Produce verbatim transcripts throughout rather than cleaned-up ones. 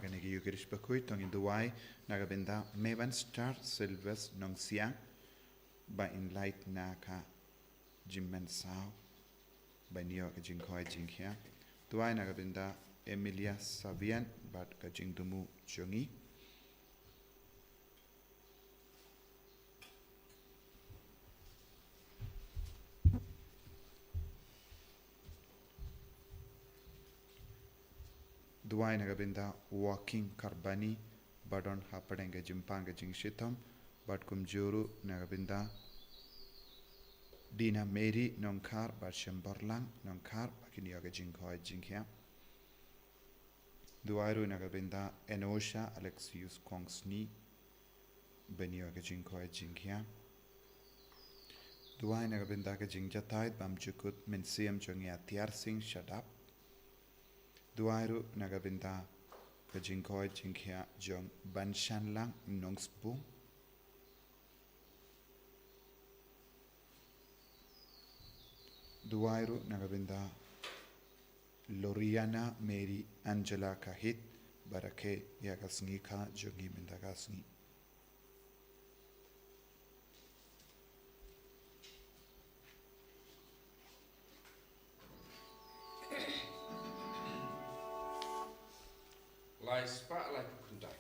Kane ka Eucharist bakhuid to ngin duwai na ka bynta Mevan Star Silvers Nongsiang ba in lait na ka jingmynsaw ban ïoh ka jingkhoi jingkhiah. Duwai na ka bynta Emilia Savian bad ka jingthmu jong ngi. Duwai na ka bynta Walking Karbani ba don hapdeng ka jingpang ka jingshitom, bad kumjuh ruh na ka bynta Dina Mary Nongkhar bad Shemborlang Nongkhar ba kin ïoh ka jingkhoi jingkhiah. Duwai ruh na ka bynta Enosha Alexius Kongsni ban ïoh ka jingkhoi jingkhiah. Duwai na ka bynta ka jingjahthait bymjukut mynsiem jong ïa Tiar Singh Shadap. Duwai ruh na ka bynta ka jingkhoi jingkhiah jong Banshanlang Nongspung. Duwai ruh na ka bynta Loriana Mary Angela Kahit ba rakhe ïa ka sngi kha jong ngi mynta ka sngi. Lai spah lai phew khyndai.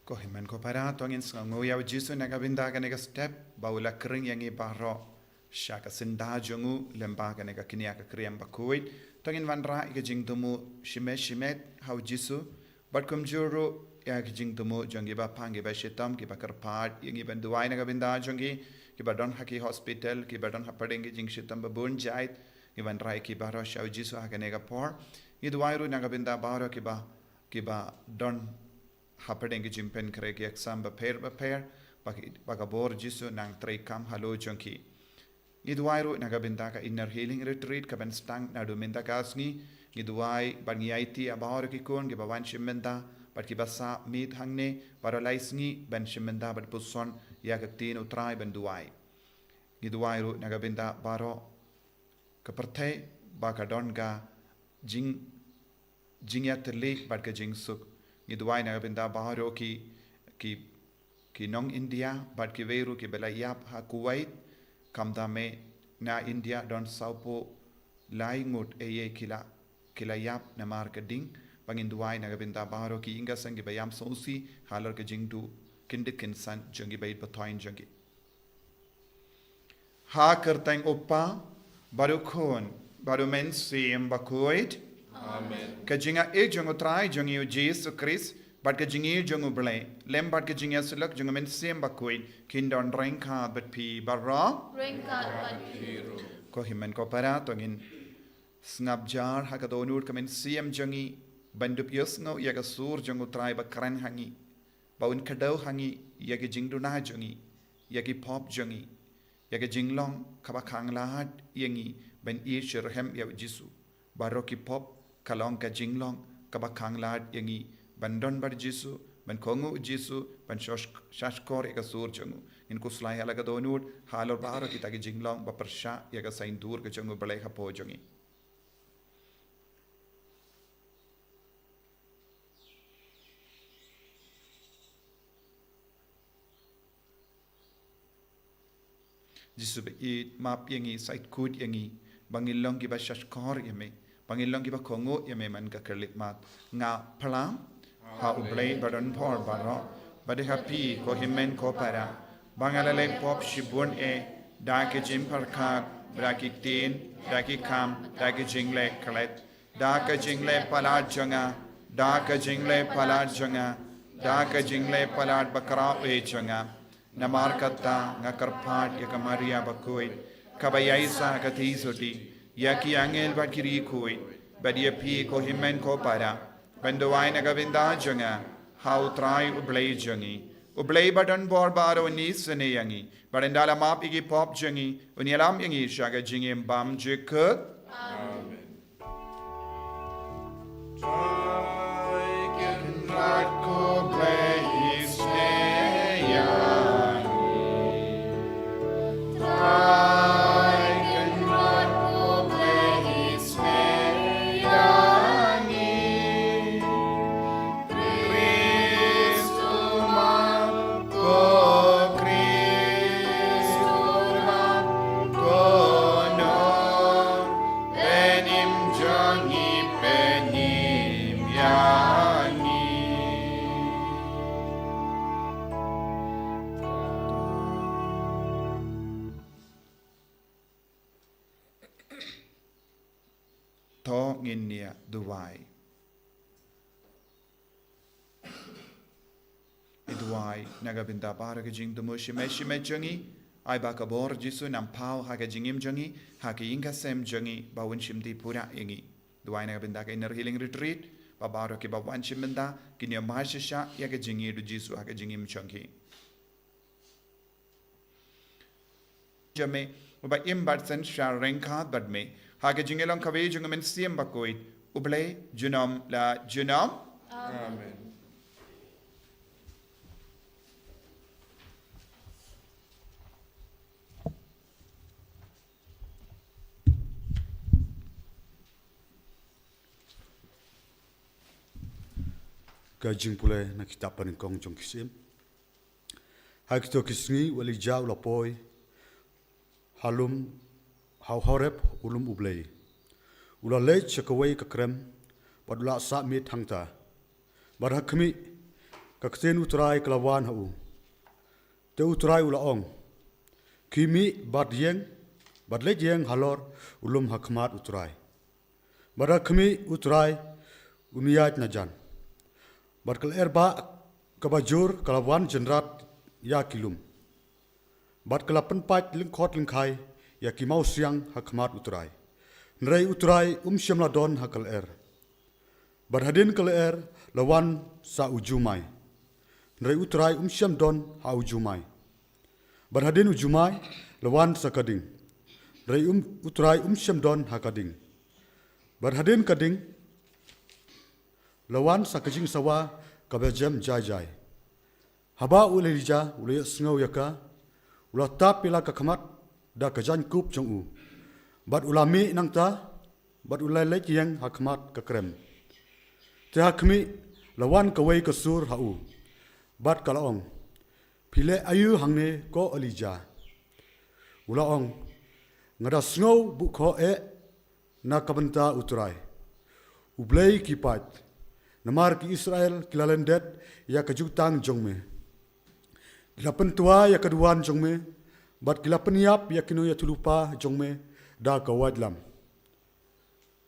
Ko hynmen ko para, to ngin sngewnguh ïa u Jisu na ka bynta kane ka step ba u la khring ïa ngi baroh sha ka syndah jong u lyngba kane ka kñia ka kriam bakhuid. To ngin wanrah ïa ka jingthmu shimet shimet ha u Jisu bad kumjuh ruh ïa ka jingthmu jong kiba pang kiba shitom kiba kyrpad ïa ngi ban duwai na ka bynta jong ki, kiba don ha ki hospital, kiba don hapdeng ki jingshitom babun jait. Ngi wanrah ïa ki baroh sha u Jisu ha kane ka por. Ngi duwai ruh na ka bynta baroh kiba, kiba don hapdeng ki jingpynkhreh ki exam bapher bapher, ba ki, ba ka bor Jisu nang treikam halor jong ki. Ngi duwai ruh na ka bynta ka Inner Healing Retreat kaban sdang naduh mynta ka sngi. Ngi duwai bad ngi aiti ïa baroh ki khun kiba wan shim bynta bad kiba sah miet hangne baroh lai sngi ban shim bynta bad puson ïa ka ktien u Trai ban duwai. Ngi duwai ruh na ka bynta baroh ka pyrthei ba ka don ka jing, jingïatylli bad ka jingsuk. Ngi duwai na ka bynta baroh ki, ki, ki nong India bad kiwei ruh kiba la ïap ha Kuwait. Khamtam eh na India don sawphew lai ngut eiei ki la, ki la ïap namar ka ding. Ba ngin duwai na ka bynta baroh ki ïing ki sem kiba ïam sngewsih halor ka jingduh kyndit kynsan jong ki, ba ïeit ba thoiñ jong ki. Ha kyrteng u Kpa bad u Khun bad u Mynsiem Bakhuid. Amen. Ka jingïeit jong u Trai jong ngi u Jisu Khrist bad ka jingïeit jong u Blei lem bad ka jingïasyllok jong u Mynsiem Bakhuid kin don ryngkat bad phi baroh. Ryngkat bad phi ruh. Ko hynmen ko para, to ngin sngap jar ha ka dohnud ka mynsiem jong ngi ban dup ïohsngew ïa ka sur jong u Trai ba kren ha ngi, ba un kdew ha ngi ïa ki jingduna jong ngi, ïa ki pop jong ngi, ïa ka jinglong kaba khanglad ïa ngi ban ïeit shitrhem ïa u Jisu. Baroh ki pop ka long ka jinglong kaba khanglad ïa ngi ban don bad u Jisu, ban kohnguh u Jisu, ban shosh-, shahshkor ïa ka sur jong u. Ngin khuslai ha la ka dohnud halor baroh kita ki jinglong ba pyrshah ïa ka saiñdur ka jong u Blei hapoh jong ngi. Jisu ba ïeit, map ïa ngi, sait kut ïa ngi, ba ngin long kiba shahshkor ïa me, ba ngin long kiba kohnguh ïa me man ka khyllipmat. Nga phla ha u Blei ba don bor baroh, bad ha phi ko hynmen ko para, ba nga la leh pop shibun eh, da ki jingpyrkhat, da ki ktien, da ki kam, da ki jingleh klet. da ka jingleh palat jong nga, da ka jingleh palat jong nga, da ka jingleh palat bakhraw eh jong nga. Namar kata nga kyrpad ïa ka Maria bakhuid, kaba ïaisah ka theisotti, ïa ki angel bad ki riewkhuid, bad ïa phi ko hynmen ko para, ban duwai na ka bynta jong nga ha U Trai U Blei jong ngi. U Blei ba don bor baroh un isynei ïa ngi, bad ynda la map ïa ki pop jong ngi, un ïalam ïa ngi sha ka jingim bymjukut. Amen. To ngin ïa duwai. Ngi duwai na ka bynta baroh ki jingthmu shimet shimet jong ngi. Ai ba ka bor Jisu un pynpaw ha ka jingim jong ngi, ha ka ïing ka sem jong ngi, ba un shim ti pura ïa ngi. Duwai na ka bynta ka Inner Healing Retreat, ba baroh kiba wan shim bynta kin ïoh marshashah ïa ka jingïeit u Jisu ha ka jingim jong ki. Jong me, uba im bad synshar ryngkat bad me, ha ka jingïalong kawei jong U Mynsiem Bakhuid, U Blei junom la junom. Amen. Ka jingpule na kitab Pynïaid Kong jong ki Syiem. Ha kito ki sngi u Elijah u la poi ha lum, ha Horeb, u lum U Blei. U la leit sha kawei ka krem, bad u la sah miet hangta. Bad ha khmih, ka ktien U Trai ka la wan ha u. Te U Trai u la ong, khie mih bad ïeng, bad leit ïeng halor u lum ha khmat U Trai. Bad ha khmih U Trai un ïaid na jan. Bad ka lyer bah kaba jur ka la wan jynrat ïa ki lum. Bad ka la pynpait lyngkhot lyngkhai ïa ki mawsiang ha khmat U Trai. Hynrei U Trai um shym la don ha ka lyer. Bad hadien ka lyer la wan sa u jumai. Hynrei U Trai um shym don ha u jumai. Bad hadien u jumai la wan sa ka ding. Hynrei um, U Trai um shym don ha ka ding. Bad hadien ka ding la wan sa ka jingsawa kaba jem jai jai. Haba u Elijah u la ïohsngew ïa ka, u la tap ïa la ka khmat da ka jaiñkup jong u. Bad u la mih nangta, bad u la leit ïeng ha khmat ka krem. Te ha khmih la wan kawei ka sur ha u. Bad ka la ong, phi leh aïu hangne ko Elijah? U la ong, nga da sngew buh khoh eh na ka bynta U Trai, U Blei ki paid. Namar ki Israel ki la lyndet ïa ka jutang jong me. Ki la pyntwa ïa ka duwan jong me, bad ki la pynïap ïa ki nongïathuhlypa jong me da ka waitlam.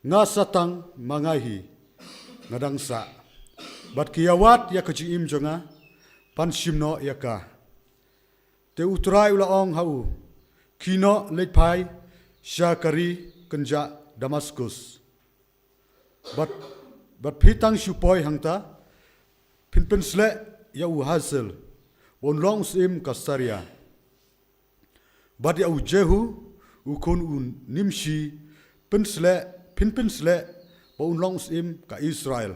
Nga sa tang ma nga hi, nga dang sah. Bad ki ïawad ïa ka jingim jong nga, pan shim noh ïa ka. Te U Trai u la ong ha u, khie noh leit phai sha ka ri kynjah Damaskus. Bad, bad phi tang shu poi hangta, phin pynsleh ïa u Hazael, ba un long u syiem ka Syria. Bad ïa u Jehu, u khun u Nimshi, pynsleh, phin pynsleh, ba un long u syiem ka Israel.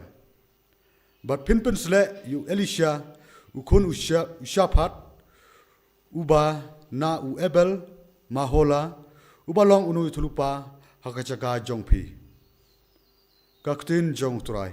Bad phin pynsleh ïa u Elisha, u khun u Sha-, u Shaphat, uba na u Abel Meholah, uba long u nongïathuhlypa ha ka jaka jong phi. Ka ktien jong U Trai.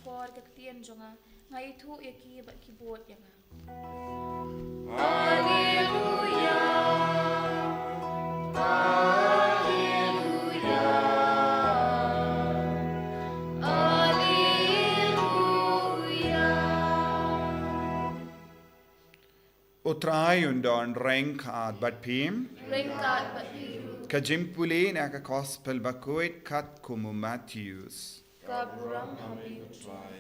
Por ka ktien jong nga, nga ithuh ïa ki bad ki bud ïa nga. Alleluia. Alleluia. Alleluia. U Trai un don ryngkat bad phi. Ryngkat bad phi ruh. Ka jingpule na ka Gospel bakhuid kat kum u Mathaios. Ka burom ha me, U Trai.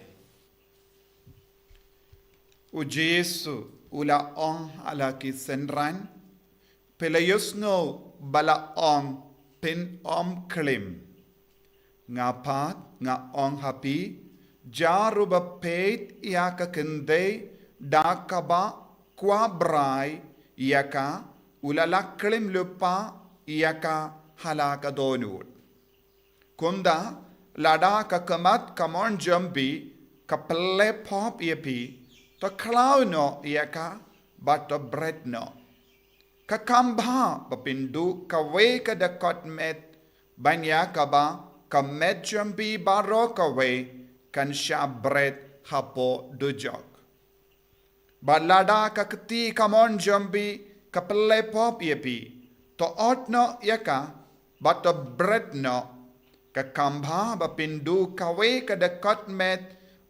U Jisu u la ong ha la ki synran, phi la ïohsngew ba la ong, phin ym klim. Nga pat nga ong ha phi, jar uba peit ïa ka kyndei da kaba kwah brai ïa ka, u la lah klim lypa ïa ka ha la ka dohnud. Kumta, lada ka khmat ka mon jong phi ka pynleh pop ïa phi, to khlaw noh ïa ka bad to bret noh. Ka kham bha ba phin duh kawei ka dkhot met, ban ïa kaba ka met jong phi baroh kawei kan shah bret hapoh dujok. Bad lada ka kti ka mon jong phi ka pynleh pop ïa phi, to ot noh ïa ka bad to bret noh. Ka kham bha ba phin duh kawei ka dkhot met,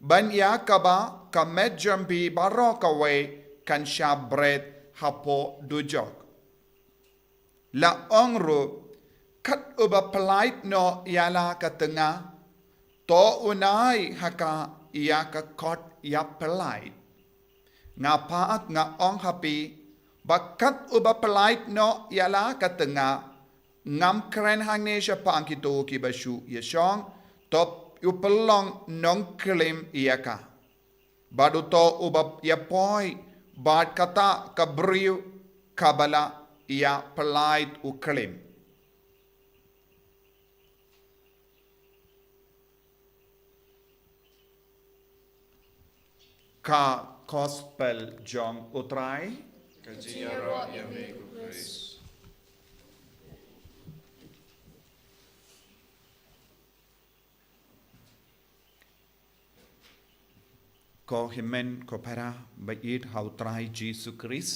ban ïa kaba ka met jong phi baroh kawei kan shah bret hapoh dujok. La ong ruh, kat uba pyllait noh ïa la ka tnga, to un ai ha ka ïa ka kot ïapyllait. Nga pat nga ong ha phi, ba kat uba pyllait noh ïa la ka tnga, ngam kren hangne shaphang kito kiba shu ïashong, to u pynlong nongklim ïa ka. Bad uto uba ïapoi bad kata ka briew kaba la ïapyllait u klim. Ka Gospel jong u Trai. Ka jingïaroh ïa me ko Khrist. Ko hynmen ko para ba ïeit ha u Trai Jisu Khrist.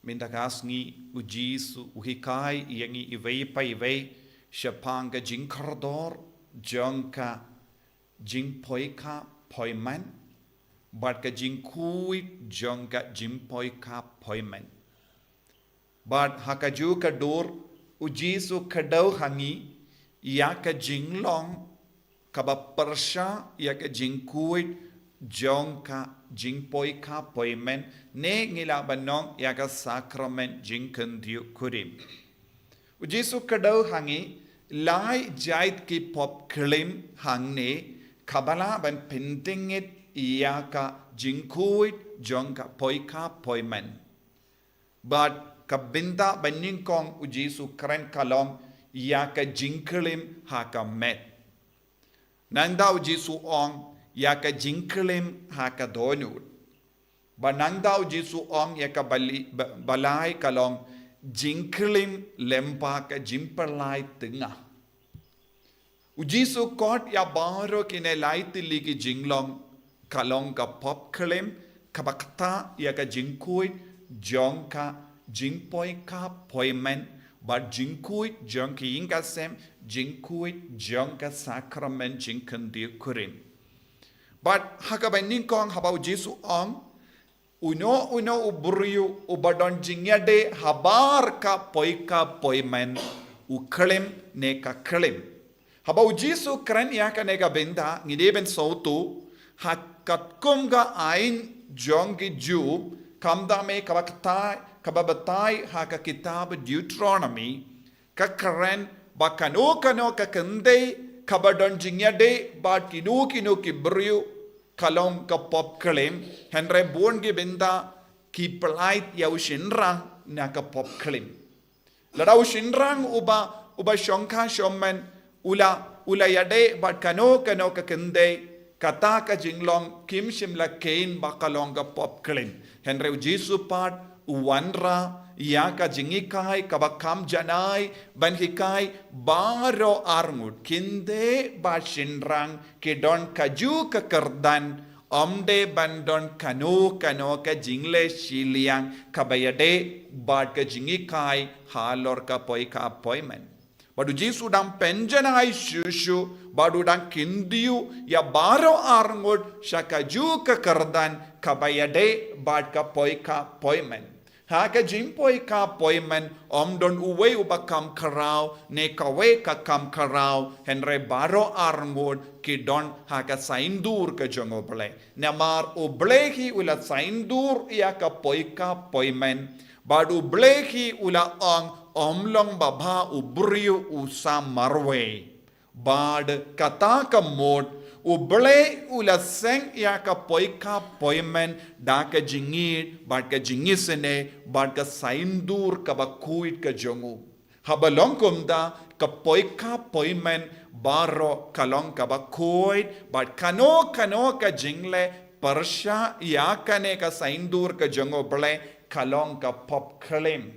Mynta ka sngi u Jisu u hikai ïa ngi iwei pa iwei shaphang ka jingkordor jong ka jingpoi khap poi men bad ka jingkhuid jong ka jingpoi khap poi men. Bad ha kajuh ka dur u Jisu u kdew ha ngi ïa ka jinglong kaba pyrshah ïa ka jingkhuid jong ka jingpoi khap poi men, ne ngi lah ban ong ïa ka sakramen jingkyntiew kurim. U Jisu u kdew ha ngi lai jait ki pop klim hangne kaba lah ban pyntngit ïa ka jingkhuid jong ka poi khap poi men. Bad ka bynta ba nyngkong u Jisu u kren ka long ïa ka jingklim ha ka met. Nangta u Jisu u ong ïa ka jingklim ha ka dohnud. Bad nangta u Jisu u ong ïa ka bali-, ba-, balai ka long jingklim lyngba ka jingpyllait tnga. U Jisu u khot ïa baroh kine lai tylli ki jinglong, ka long ka pop klim, kaba ktah ïa ka jingkhuid jong ka jingpoi khap poi men, bad jingkhuid jong ka ïing ka sem, jingkhuid jong ka sakramen jingkyntiew kurim. Bad ha kaba nyngkong haba u Jisu u ong, uno uno u briew uba don jingïadei habar ka poi khap poi men u klim ne ka klim. Haba u Jisu u kren ïa kane ka bynta ngi dei ban sngewthuh ha katkum ka aiñ jong ki Jiw, khamtam eh kaba ktai, kaba batai ha ka kitab Deuteronomy, ka kren ba kano kano ka kyndei kaba don jingïadei bad kino kino ki briew ka long ka pop klim, hynrei bun ki bynta ki pyllait ïa u shynrang na ka pop klim. Lada u shynrang uba, uba shongkha shongmen u la, u la ïadei bad kano kano ka kyndei, kata ka jinglong kim shym la kheiñ ba ka long ka pop klim. Hynrei u Jisu pat u wanrah ïa ka jinghikai kaba kham janai ban hikai baroh arngut, khyndiat bad shynrang, ki don kajuh ka kyrdan, ym dei ban don kano kano ka jingleh shiliang kaba ïadei bad ka jinghikai halor ka poikap poimen. Bad u Jisu u dang pynjanai shuh shuh, bad u dang kyntiew ïa baroh arngut sha kajuh ka kyrdan kaba ïadei bad ka poikap poimen. Ha ka jingpoikap poimen, ym don uwei uba kham khraw ne kawei ka kham khraw, hynrei baroh arngut ki don ha ka saiñdur ka jong U Blei. Namar U Blei hi u la saiñdur ïa ka poikap poimen, bad U Blei hi u la ong, ym long ba bha u briew u sam marwei. Bad kata ka mut, U Blei u la seng ïa ka poikap poimen da ka jingïeit bad ka jingisynei bad ka saiñdur kaba khuid ka jong u. Haba long kumta, ka poikap poimen baroh ka long kaba khuid, bad kano kano ka jingleh pyrshah ïa kane ka saiñdur ka jong U Blei ka long ka pop klim.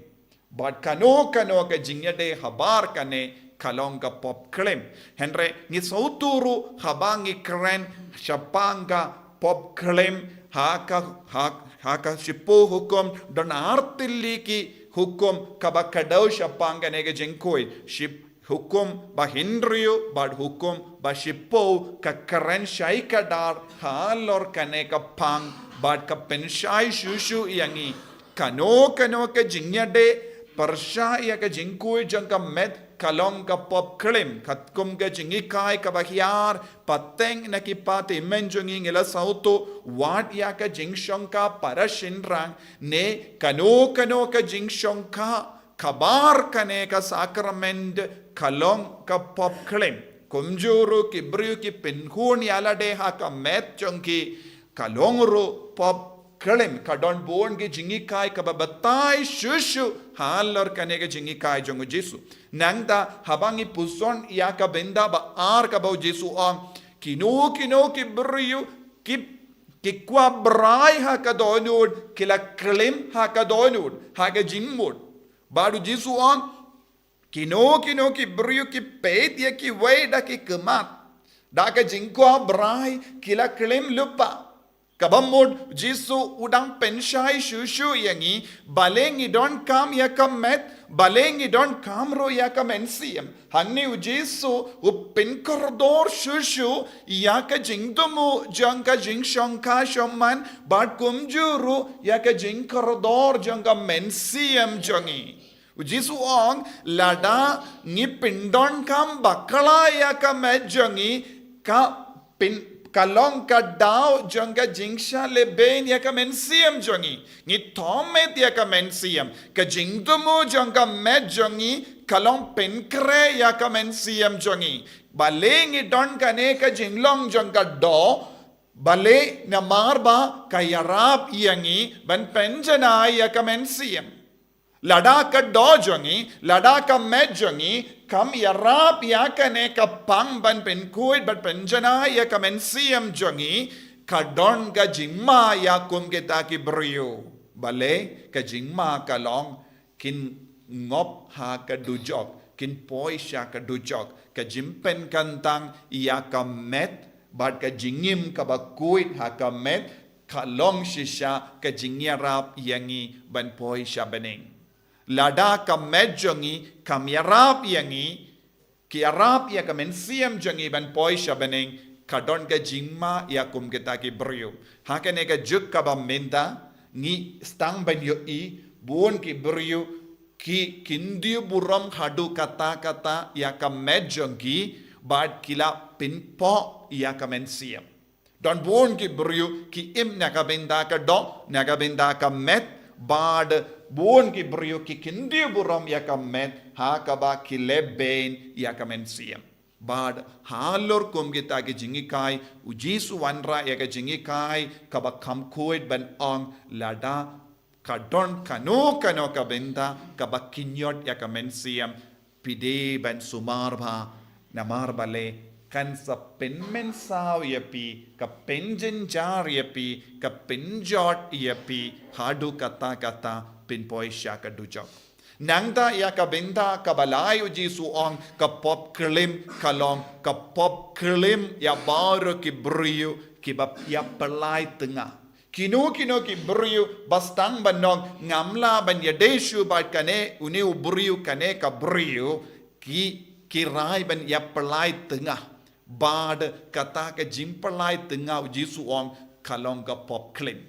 Bad kano kano ka jingïadei habar kane ka long ka pop klim. Hynrei ngi sngewthuh ruh haba ngi kren shaphang ka pop klim, ha ka, ha, ha ka Shiphew Hukum don ar tylli ki hukum kaba kdew shaphang kane ka jingkhuid. Ship, hukum ba hynriew bad hukum ba shiphew ka kren shai kdar halor kane ka phang, bad ka pynshai shuh shuh ïa ngi, kano kano ka jingïadei pyrshah ïa ka jingkhuid jong ka met ka long ka pop klim. Katkum ka jinghikai kaba hiar, pateng na ki pateng jong ngi, ngi la sngewthuh, wat ïa ka jingshongkha para shynrang ne kano kano ka jingshongkha kaba ar kane ka sakrament ka long ka pop klim. Kumjuh ruh ki briew ki pynkhun ïa lade ha ka met jong ki, ka long ruh pop klim. Ka don bun ki jinghikai kaba batai shuh shuh halor kane ka jinghikai jong U Jisu. Nangta haba ngi puson ïa ka bynta ba ar kaba U Jisu ong, kino kino ki briew ki, ki kwah brai ha ka dohnud, ki la klim ha ka dohnud, ha ka jingmut. Bad U Jisu ong, kino kino ki briew ki peit ïa kiwei da ki khmat, da ka jingkwah brai, ki la klim lypa. Kaba mut U Jisu u dang pynshai shuh shuh ïa ngi, balei ngi donkam ïa ka met, balei ngi donkam ruh ïa ka mynsiem. Hangne U Jisu u pynkordor shuh shuh ïa ka jingthmu jong ka jingshongkha shongman, bad kumjuh ruh ïa ka jingkordor jong ka mynsiem jong ngi. U Jisu u ong, lada ngi pyndonkam bakla ïa ka met jong ngi, ka pyn, ka long ka daw jong ka jingshah lehbeiñ ïa ka mynsiem jong ngi. Ngi thoh met ïa ka mynsiem. Ka jingthmu jong ka met jong ngi ka long pynkhreh ïa ka mynsiem jong ngi. Balei ngi don kane ka jinglong jong ka doh, balei, namar ba ka ïarap ïa ngi ban pynjanai ïa ka mynsiem. Lada ka doh jong ngi, lada ka met jong ngi kam ïarap ïa kane ka phang ban pynkhuid bad pynjanai ïa ka mynsiem jong ngi, ka don ka jingma ïa kum kita ki briew. Balei, ka jingma ka long kin ngop ha ka dujok, kin poi sha ka dujok. Ka jingpynkyntang ïa ka met bad ka jingim kaba khuid ha ka met ka long shisha ka jingïarap ïa ngi ban poi sha bneng. Lada ka met jong ngi kam ïarap ïa ngi, ka ïarap ïa ka mynsiem jong ngi ban poi sha bneng, ka don ka jingma ïa kum kita ki briew. Ha kane ka juk kaba mynta, ngi sdang ban ïohi bun ki briew ki kyntiew burom haduh katta katta ïa ka met jong ki, bad ki la pynpoh ïa ka mynsiem. Don bun ki briew ki im na ka bynta ka doh, na ka bynta ka met, bad bun ki briew ki kyntiew burom ïa ka met, ha kaba ki lehbeiñ ïa ka mynsiem. Bad halor kum kita ki jinghikai, U Jisu u wanrah ïa ka jinghikai kaba kham khuid ban ong, lada ka don kano kano ka bynta kaba kynñiot ïa ka mynsiem, phi dei ban sumar bha, namar balei, kan sa pynmynsaw ïa phi, ka pynjynjar ïa phi, ka pynjot ïa phi haduh katta katta, pynpoi sha ka dujok. Nangta ïa ka bynta kaba lai u Jisu u ong ka pop klim ka long ka pop klim ïa baroh ki briew kiba ïa pynlait tnga. Kino kino ki briew ba sdang ban ong ngam lah ban ïadei shuh bad kane une u briew kane ka briew ki ki rai ban ïa pynlait tnga. Bad kata ka jingpynlait tnga u Jisu u ong ka long ka pop klim.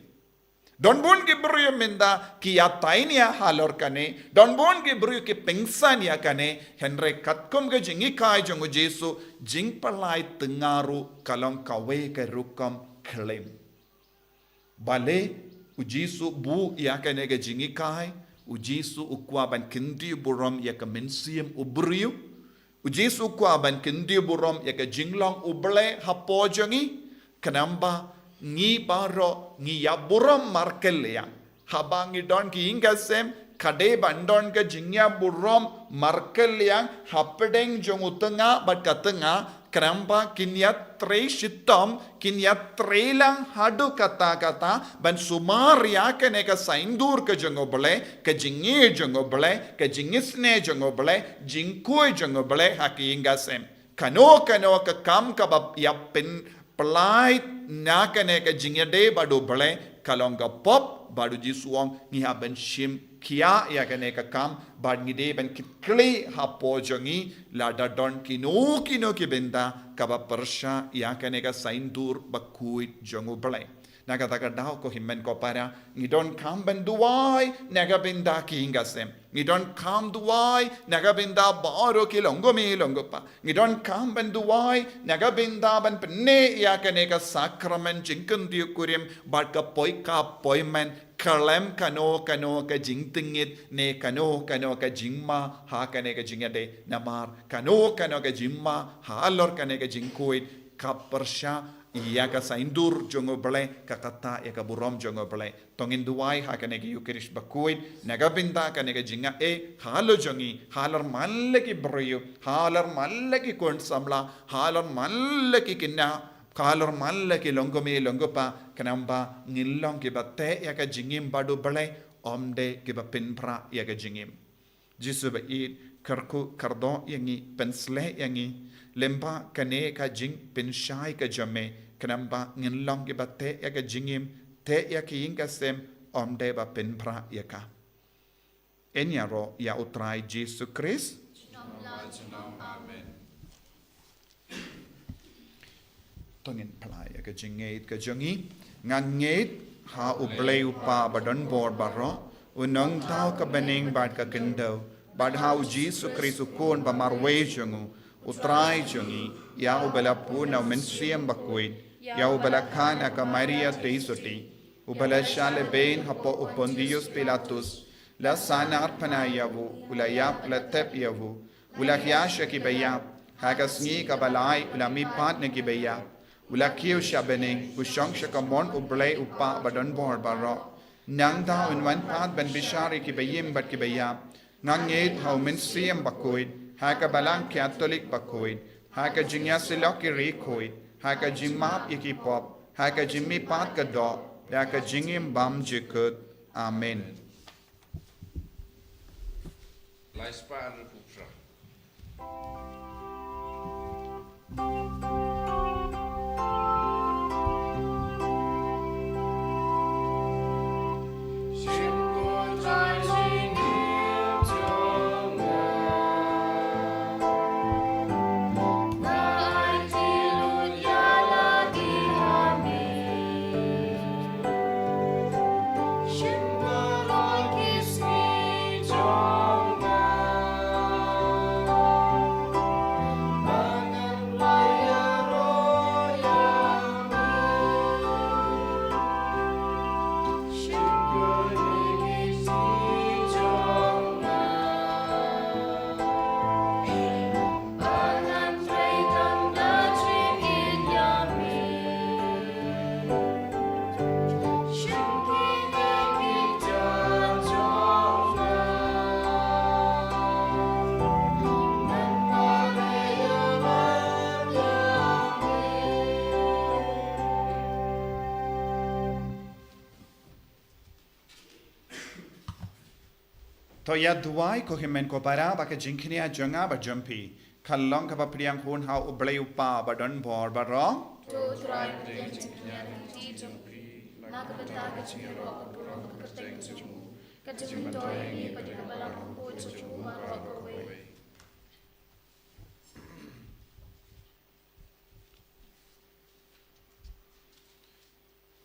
Don bun ki briew mynta ki ïa thaiñ ïa halor kane. Don bun ki briew ki pynsan ïa kane. Hynrei katkum ka jinghikai jong u Jisu jingpynlait tnga ruh ka long kawei ka rukom klim. Balei u Jisu buh ïa kane ka jinghikai, u Jisu u kwah ban kyntiew burom ïa ka mynsiem u briew. U Jisu u kwah ban kyntiew burom ïa ka jinglong u Blei hapoh jong ngi, khnang ba ngi baroh ngi ïa burom markylliang. Haba ngi don ki ïing ki sem, ka dei ban don ka jingïa burom markylliang hapdeng jong u tnga bad ka tnga, khnang ba kin ïa trei shitom, kin ïa trei lang haduh katta katta ban sumar ïa kane ka saiñdur ka jong u Blei, ka jingïeit jong u Blei, ka jingisynei jong u Blei, jingkhuid jong u Blei ha ki ïing ki sem. Kano kano ka kam kaba ïa pynpynlait na kane ka jingïadei bad u Blei ka long ka pop, bad u Jisu u ong ngi hap ban shim khia ïa kane ka kam bad ngi dei ban kitkhlieh hapoh jong ngi lada don kino kino ki bynta kaba pyrshah ïa kane ka saiñdur bakhuid jong u Blei. Na kata ka daw ko hynmen ko para, ngi donkam ban duwai na ka bynta ki ïing ki sem. Ngi donkam duwai na ka bynta baroh ki longkmie longkpa. Ngi donkam ban duwai na ka bynta ban pynneh ïa kane ka sakramen jingkyntiew kurim bad ka poi ka poi men, khlem kano kano ka jingtngit ne kano kano ka jingma ha kane ka jingïadei. Namar kano kano ka jingma halor kane ka jingkhuid ka pyrshah ïa ka saiñdur jong u Blei, ka kata ïa ka burom jong u Blei. To ngin duwai ha kane ka Eucharist bakhuid na ka bynta kane ka jingïaei halor jong ngi, halor man la ki briew, halor man la ki khun samla, halor man la ki khynnah, halor man la ki longkmie longkpa, khnang ba ngin long kiba teh ïa ka jingim bad u Blei, ym dei kiba pynpra ïa ka jingim. Jisu ba ïeit, kyrkhu kyrdoh ïa ngi, pynshlei ïa ngi lyngba kane ka jingpynshai ka jong me, khnang ba ngin long kiba teh ïa ka jingim, teh ïa ki ïing ki sem, ym dei ba pynpra ïa ka. Yn ïaroh ïa u Trai Jisu Khrist. Amen. To ngin phla ïa ka jingngeit ka jong ngi. Nga ngeit ha u Blei u Kpa ba don bor baroh, u nongthaw ka bneng bad ka khyndew, bad ha u Jisu Khrist u Khun ba marwei jong u, u Trai jong ngi, ïa uba la pun na u Mynsiem Bakhuid, ïa uba la kha na ka Maria Theisotti, uba la shah lehbeiñ hapoh u Pontius Pilatus, la sahnarphna ïa u, u la ïap, u la tep ïa u, u la hiar sha kiba ïap, ha ka sngi kaba lai u la mihpat na kiba ïap, u la kiew sha bneng, u shong sha kamon u Blei u Kpa ba don bor baroh. Nangta un wan pat ban bishar ïa kiba im bad kiba ïap. Nga ngeit ha u Mynsiem Bakhuid, ha ka Balang Katholik bakhuid, ha ka jingïasyllok ki riewkhuid, ha ka jingmap ïa ki pop, ha ka jingmihpat ka doh, ha ka jingim bymjukut. Amen. Lai spah hynriewphew phra. To ïa duwai, ko hynmen ko para, ba ka jingkñia jong nga bad jong phi kan long kaba pdiang hun ha U Blei U Kpa ba don bor baroh. To U Trai pdiang jingkñia lynti jong phi na ka bynta ka jingïaroh ka burom ka kyrteng jong u, ka jingmyntoi ïa ngi bad ïa ka balang bakhuid jong u baroh kawei.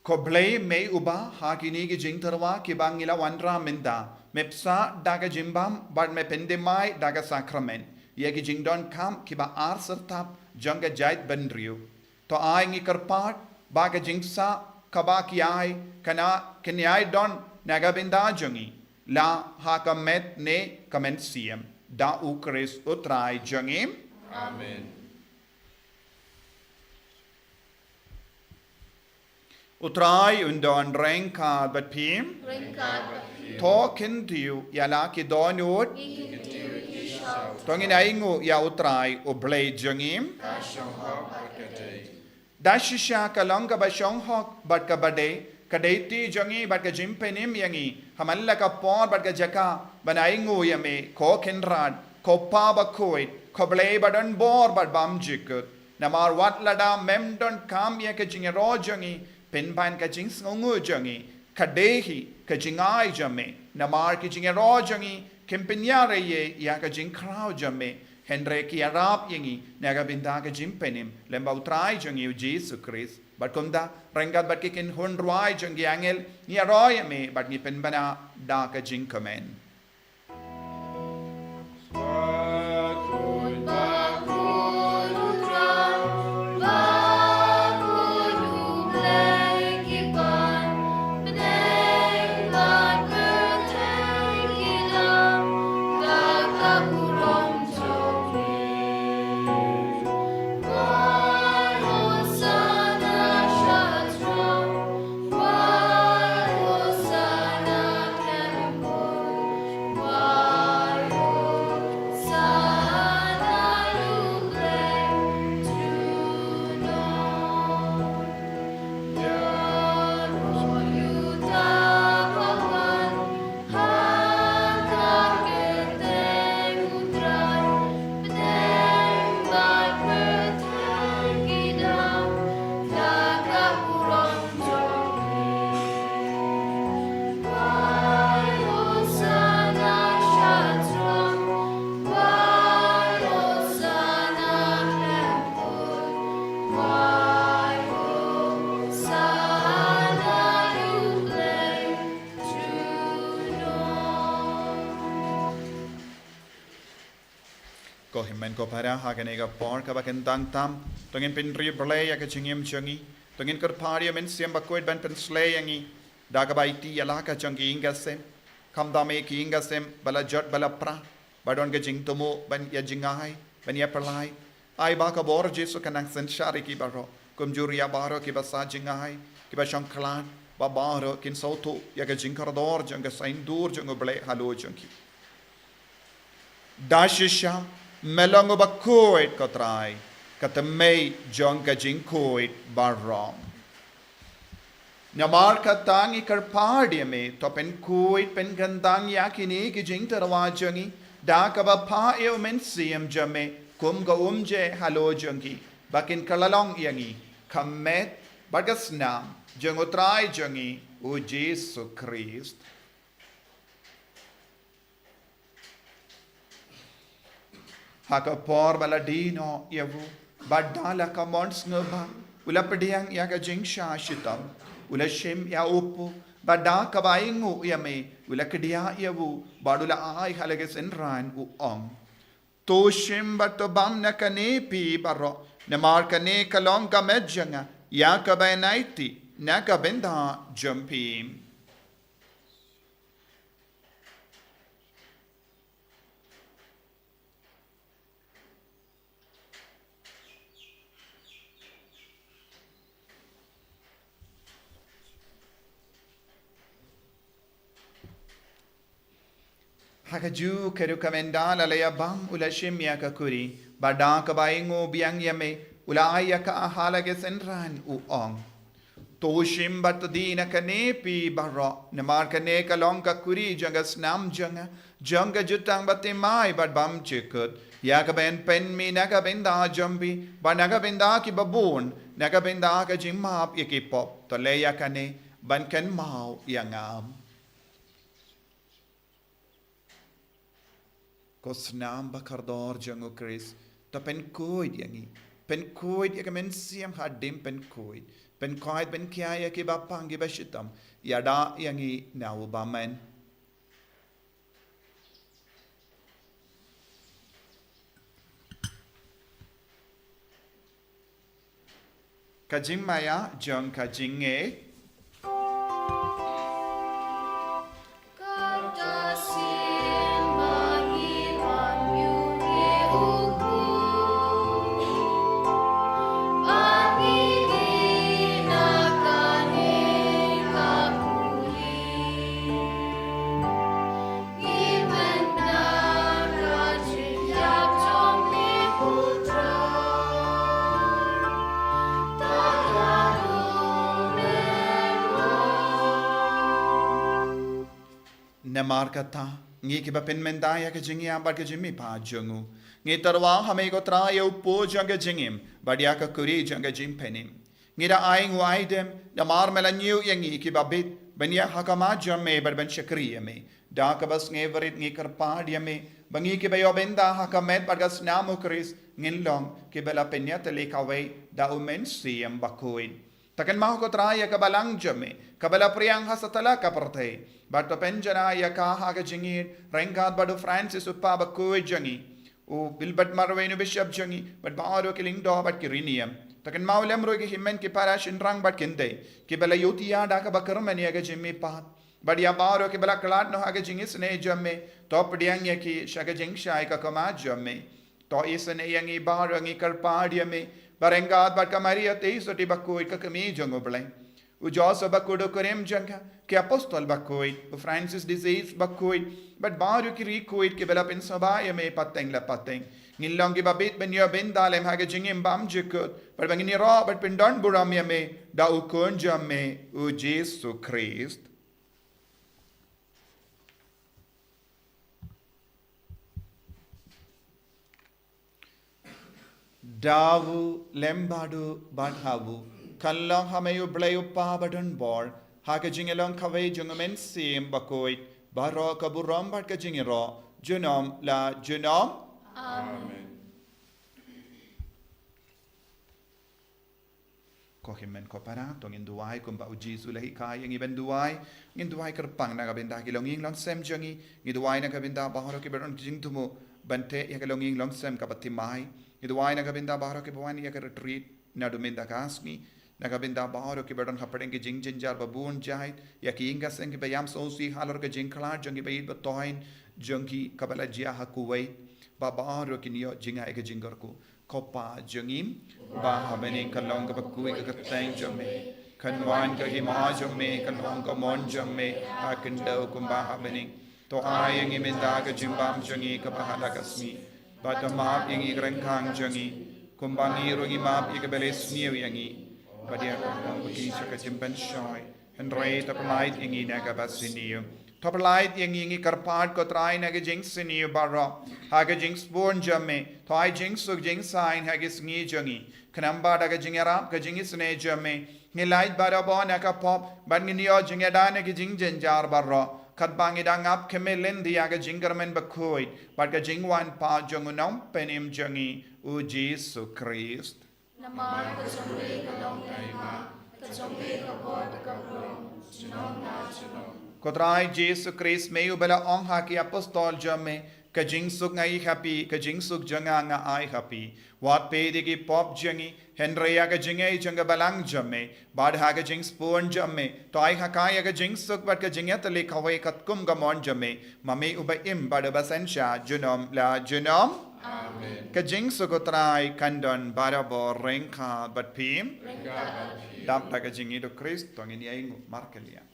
Ko Blei, me uba ha kine ki jingtyrwa kiba ngi la wanrah mynta me pynbsah da ka jingbam bad me pyndem da ka sakramen ïa ki jingdonkam kiba ar syrtap jong ka jaitbynriew, to ai ngi kyrpad ba ka jingsah kaba ki ai kan ïai don na ka bynta jong ngi la ha ka met ne ka mynsiem, da U Khrist U Trai jong ngi. Amen. U Trai un don ryngkat bad phi. Ryngkat bad phi. To khyndiat ïa la ki dohnud. Ngi khyndiat ïa ki shaw. To ngin ainguh ïa U Trai U Blei jong ngi. Ka shong hok bad ka dei. Da shisha ka long kaba shong hok bad kaba dei, ka dei ti jong ngi bad ka jingpynim ïa ngi ha man la ka por bad ka jaka ban ainguh ïa me, ko Kynrad, ko Pa bakhuid, ko Blei ba don bor bad bymjukut. Namar wat lada mem donkam ïa ka jingïaroh jong ngi pynban ka jingsngewnguh jong ngi ka dei hi ka jingai jong me. Namar ki jingïaroh jong ngi kim pynïarap ïa ka jingkhraw jong me, hynrei ki ïarap ïa ngi na ka bynta ka jingpynim lyngba U Trai jong ngi U Jisu Khrist. Bad kumta, ryngkat bad ki kynhun rwai jong ki angel, ngi ïaroh ïa me bad ngi pynbna da ka jingkmen. Ko hynmen ko para, ha kane ka por kaba kyntang tam, to ngin pynriewblei ïa ka jingim jong ngi. To ngin kyrpad ïa U Mynsiem Bakhuid ban pynshlei ïa ngi da kaba aiti ïa la ka jong ki ïing ki sem. Khamtam ïa ki ïing ki sem ba la jot ba la pra, ba don ka jingthmu ban ïa jingai, ban ïa pynlait. Ai ba ka bor Jisu kan nang synshar ïa ki baroh, kumjuh ïa baroh kiba sah jingai, kiba shong khlad, ba baroh kin sngewthuh ïa ka jingkordor jong ka saiñdur jong U Blei halor jong ki. Da shisha me long uba khuid, ko Trai, ka thymmei jong ka jingkhuid baroh. Namar kata ngi kyrpad ïa me, to pynkhuid pynkyntang ïa kine ki jingtyrwa jong ngi da kaba phah ïa U Mynsiem jong me kum ka umjai halor jong ki, ba kin kylla long ïa ngi ka met bad ka snam jong U Trai jong ngi U Jisu Khrist. Ha ka por ba la die noh ïa u, bad da la ka mon sngewbha u la pdiang ïa ka jingshah shitom, u la shim ïa u kpu, bad da kaba ainguh ïa me u la kdiah ïa u, bad u la ai ha la ki synran, u ong: To shim bad to bam na kane phi baroh, namar kane ka long ka met jong nga ïa kaba nang aiti na ka bynta jong phi. Ha kajuh ka rukom, ynda la ïa bam, u la shim ïa ka kuri, bad da kaba ainguh biang ïa me u la ai ïa ka ha la ki synran, u ong: To shim bad to die na kane phi baroh, namar kane ka long ka kuri jong ka snam jong nga, jong ka jutang bathymmai bad bymjukut, ïa kaba yn pynmih na ka bynta jong phi bad na ka bynta kiba bun, na ka bynta ka jingmap ïa ki pop. To leh ïa kane ban kynmaw ïa nga. Ko snam ba kordor jong U Khrist, to pynkhuid ïa ngi. Pynkhuid ïa ka mynsiem hadien pynkhuid. Pynkhuid, pynkhia ïa kiba pang kiba shitom. Ïada ïa ngi na u bymman. Ka jingmaïa jong ka jingngeit. Namar kata, ngi kiba pynmynta ïa ka jingïap bad ka jingmihpat jong u, ngi tyrwa ha me ko Trai ïa u pud jong ka jingim bad ïa ka kuri jong ka jingpynim. Ngi da ai nguh ai dem, namar me la ñiew ïa ngi kiba bit ban ïaid ha khmat jong me bad ban shakri ïa me. Da kaba sngewrit ngi kyrpad ïa me ba ngi kiba ïoh bynta ha ka met bad ka snam U Khrist ngin long kiba la pynïatylli kawei da u Mynsiem Bakhuid. To kynmaw ko Trai ïa ka balang jong me kaba la pdiang ha satlak ka pyrthei, bad to pynjanai ïa ka ha ka jingïeit ryngkat bad u Francis u Pop bakhuid jong ngi, u Wilbert Marwein u Bishop jong ngi, bad baroh ki lyngdoh bad ki riewniam. To kynmaw lem ruh ïa ki hynmen ki para shynrang bad kynthei kiba la ïohi ïa da kaba kyrmen ïa ka jingmihpat, bad ïa baroh kiba la khlad noh ha ka jingisynei jong me. To pdiang ïa ki sha ka jingshai ka khmat jong me. To isynei ïa ngi baroh, ngi kyrpad ïa me ba ryngkat bad ka Maria Theisotti bakhuid ka kmie jong U Blei, u Joseph bakhuid u kurim jong ka, ki apostol bakhuid, u Francis de Sales bakhuid, bad baroh ki riewkhuid kiba la pynsngewbha ïa me pateng la pateng, ngin long kiba bit ban ïoh bynta lem ha ka jingim bymjukut, bad ba ngin ïaroh bad pyndonburom ïa me da u Khun jong me u Jisu Khrist. Da u lem bad u bad ha u, kan long ha me U Blei U Kpa badonbor, ha ka jingïalong kawei jong U Mynsiem Bakhuid, baroh ka burom bad ka jingïaroh junom la junom. Amen. Ko hynmen ko para, to ngin duwai kumba u Jisu u la hikai ïa ngi ban duwai. Ngin duwai kyrpang na ka bynta ki longïing longsem jong ngi. Ngi duwai na ka bynta baroh kiba don jingthmu ban teh ïa ka longïing longsem kaba thymmai. Ngi duwai na ka bynta baroh kiba wan ïa ka retreat naduh mynta ka sngi. Na ka bynta baroh kiba don hapdeng ki jingjynjar ba bun jait, ïa ki ïing ki sem kiba ïam sngewsih halor ka jingkhlad jong ki ba ïeit ba thoh jong ki kaba la jia ha Kuwait, ba baroh kin ïoh jngai ïa ka jingkyrkhu. Ko Pa jong ngi ba ha bneng, kan long kaba khuid ka kyrteng jong me, kan wan ka hima jong me, kan long ka mon jong me ha khyndew kumba ha bneng. To ai ïa ngi mynta ka jingbam jong ngi kaba ha la ka sngi, bad to map ïa ngi ki ryngkang jong ngi, kumba ngi ruh ngi map ïa kiba leh sniew ïa ngi. Bad ïa khlem pynlong ïa ngi sha ka jingpynshoi, hynrei to pyllait ïa ngi na kaba sniew. To pyllait ïa ngi, ngi kyrpad ko Trai, na ka jingsniew baroh ha ka jingsbun jong me. To ai jingsuk jingsaiñ ha ki sngi jong ngi, khnang ba da ka jingïarap ka jingisynei jong me, ngi lait barabor na ka pop, bad ngin ïoh jingïada na ki jingjynjar baroh, katba ngi dang ap khmih lynti ïa ka jingkyrmen bakhuid bad ka jingwan pat jong u Nongpynim jong ngi, u Jisu Khrist. Namar ka jong me ka long ka hima, ka jong me ka bor ka burom, junom la junom. Ko Trai Jisu Khrist, me uba la ong ha ki apostol jong me, ka jingsuk nga ai ha phi, ka jingsuk jong nga nga ai ha phi. Wat peit ïa ki pop jong ngi, hynrei ïa ka jingngeit jong ka balang jong me. Bad ha ka jingsbun jong me, to ai ha ka ïa ka jingsuk bad ka jingïatylli kawei katkum ka mon jong me, ma me uba im bad uba synshar junom la junom. Amen. Ka jingsuk u Trai kan don barabor ryngkat bad phi. Ryngkat bad phi. Dap da ka jingïeit u Khrist, to ngin ïa ainguh markylliang.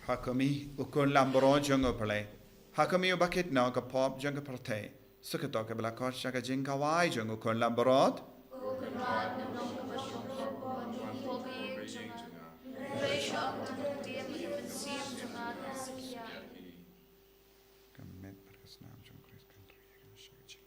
Ha kmie u khun lambrot jong u Blei. Ha kmie u bakit noh ka pop jong ka pyrthei. Sa kato kaba la khot sha ka jingkawei jong u khun lambrot. Ka met bad ka snam jong Khrist kan ri ïa ka sha ka jingim.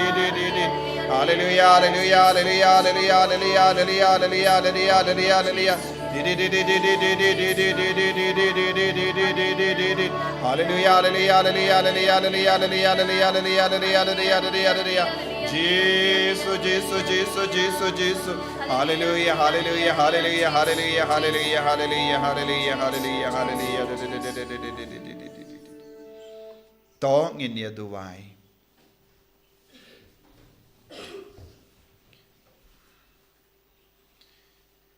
Hallelujah, hallelujah, hallelujah, hallelujah, hallelujah, hallelujah, hallelujah, hallelujah, hallelujah. Hallelujah, hallelujah, hallelujah, hallelujah, hallelujah, hallelujah, hallelujah, hallelujah, hallelujah, hallelujah. Jesus, Jesus, Jesus, Jesus, Jesus. Hallelujah, hallelujah, hallelujah, hallelujah, hallelujah, hallelujah, hallelujah, hallelujah, hallelujah. To ngin ïa duwai.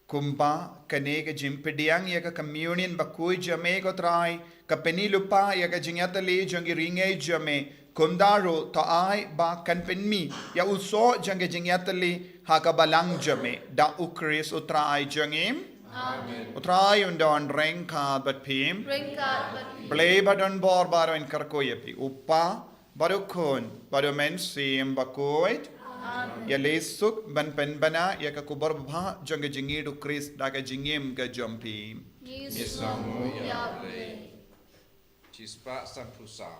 Kumba kane ka jingpdiang ïa ka communion bakhuid jong me, ko Trai, ka pynïaid lypa ïa ka jingïatylli jong ki ri ngeit jong me, kumta ruh to ai ba kan pynmih ïa u soh jong ka jingïatylli ha ka balang jong me, da U Khrist U Trai jong ngi. Amen. U Trai un don ryngkat bad phi. Ryngkat bad phi. Blei ba don bor baroh un kyrkhu ïa phi, U Kpa, bad U Khun, bad U Mynsiem Bakhuid. Amen. Ïaleh suk ban pynbna ïa ka khubor babha jong ka jingïeit U Khrist da ka jingim ka jong phi. Ngi sngewnguh ïa U Blei. Shispah sanphew saw.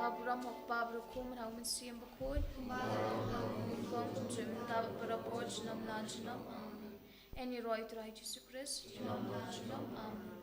Ka burom ha U Kpa, bad U Khun, bad U Mynsiem Bakhuid. Kumba ka long ha u, kumjuh mynta, bad baroh por, junom la junom. Amen. Ngi ïaroh ïa U Trai Jisu Khrist. Junom la junom. Amen.